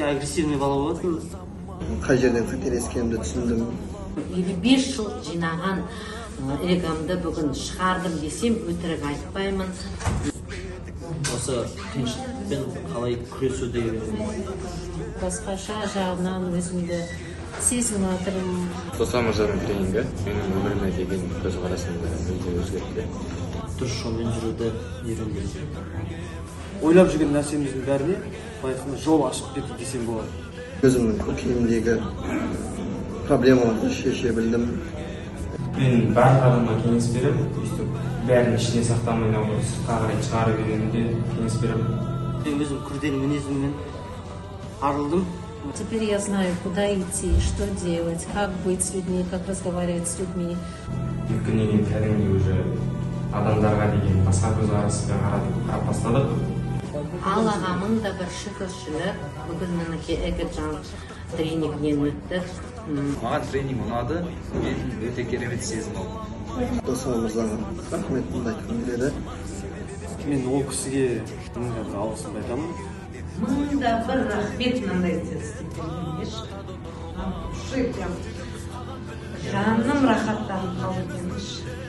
Өте агрессивный бала болатын. Қай жерден қателескенімді түсіндім. 55 жыл жинаған эгомды бүгін шығардым десем, өтірік айтпаймын. Осы қиыншылықпен қалай күресуді үйрендім. Басқаша жағынан өзімді сезініп жатырмын. Тоса мырзаның тренингі менің өміріме деген көзқарасымды мүлде өзгертті. Дұрыс жолмен жүруді үйрендім. Ойлап жүрген нәрсеміздің бәріне, былай айтқанда, жол ашып берді десем болады. Өзімнің көкейімдегі проблемаларды шеше білдім. Мен барлық адамға кеңес беремін, өйстіп бәрін ішіне сақтамай, наоборот, сыртқа қарай шығарып үйренуге кеңес беремін. Мен өзім күрделі мінезімнен арылдым. Теперь я знаю, куда идти, что делать, как быть с людьми, как разговаривать с людьми. 2 күннен кейін кәдімгідей уже адамдарға деген басқа көзқараспен қарап бастадық. Аллаға мың да бір шүкіршілік, бүгін, мінекей, Эго тренингінен өттік. Маған тренинг ұнады, мен өте керемет сезім алдым. Досама мырзаға рахметімді айтқым келеді. Мен ол кісіге мың да бір алғысымды айтамын. Мың да бір рахмет мынандай істеп бергенге ше. От души прям жаным рахаттанып қалды деңізші.